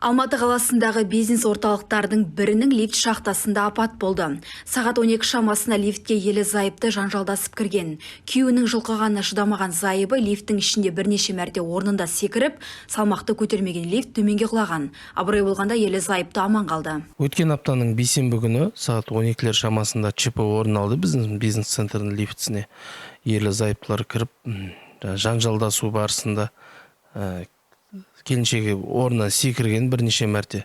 Алматы қаласындағы бизнес орталықтардың бірінің лифт шахтасында апат болды. Сағат 12 шамасында лифтке ерлі зайыпты жанжалдасып кірген. Күйеуінің жұлқығанына шыдамаған зайыбы лифттің ішінде бірнеше мәрте орнында секіріп, салмақты көтермеген лифт төменге құлаған. Абырой болғанда, ерлі зайыпты аман қалды. Өткен аптаның бейсенбі күні сағат 12-лер шамасында ЧП орын алды. Біздің бизнес центрдің лифтісіне ерлі зайыптылар кіріп, жанжалдасу барысында келіншегі орнынан секірген бірнеше мәрте.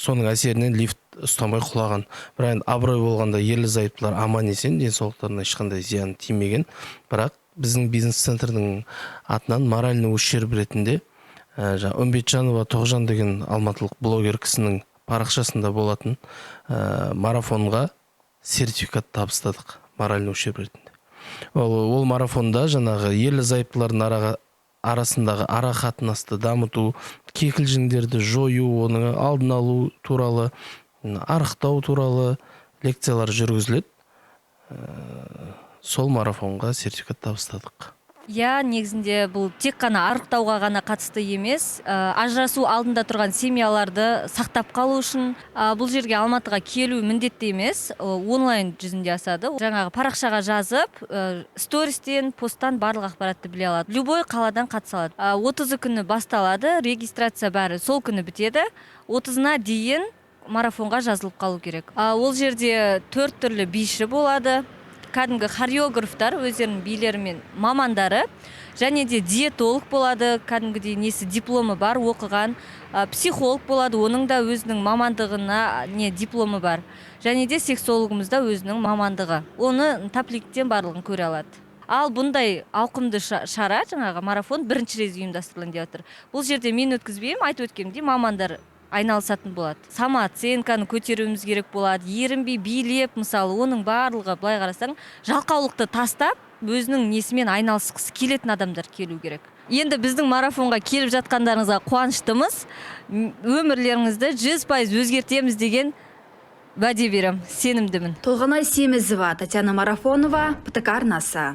Соның әсерінен лифт ұстамай құлаған. Бірақ енді абырой болғанда, ерлі зайыптылар аман есен, денсаулықтарына ешқандай зиян тимеген. Бірақ біздің бизнес центрдің атынан моральный ущерб ретінде жаңа Үмбетжанова Тоғжан деген алматылық блогер кісінің парақшасында болатын марафонға сертификат табыстадық моральный ущерб ретінде. Ол марафонда жаңағы ерлі зайыптылардың арасындағы ара қатынасты дамыту, кикілжіңдерді жою, оның алдын алу туралы, арықтау туралы лекциялар жүргізіледі. Сол марафонға сертификат табыстадық. Иә, негізінде бұл тек қана арықтауға ғана қатысты емес, ажырасу алдында тұрған семьяларды сақтап қалу үшін. Бұл жерге, Алматыға келу міндетті емес, онлайн жүзінде асады. Жаңағы парақшаға жазып, стористен, посттан барлық ақпаратты біле алады. Любой қаладан қатыса алады. 30-ы күні басталады, регистрация бәрі сол күні бітеді. 30-ына дейін марафонға жазылып қалу керек. Ол жерде төрт түрлі биші болады, кәдімгі хореографтар өздерінің билерімен мамандары, және де диетолог болады, кәдімгідей несі, дипломы бар, оқыған, психолог болады, оның да өзінің мамандығына не, дипломы бар, және де сексологымыз да өзінің мамандығы. Оны тапликтен барлығын көре алады. Ал бұндай ауқымды шара, жаңағы марафон, бірінші рет ұйымдастырылайын деп жатыр. Бұл жерде мен өткізбеймін, айтып өткенімдей, мамандар айналысатын болады. Самооценканы көтеруіміз керек болады, ерінбей билеп, мысалы, оның барлығы, былай қарасаң, жалқаулықты тастап, өзінің несімен айналысқысы келетін адамдар келу керек. Енді біздің марафонға келіп жатқандарыңызға қуаныштымыз. Өмірлеріңізді 100% өзгертеміз деген уәде беремін, сенімдімін. Толғанай Семізова, Татьяна Марафонова, ПТК арнасы.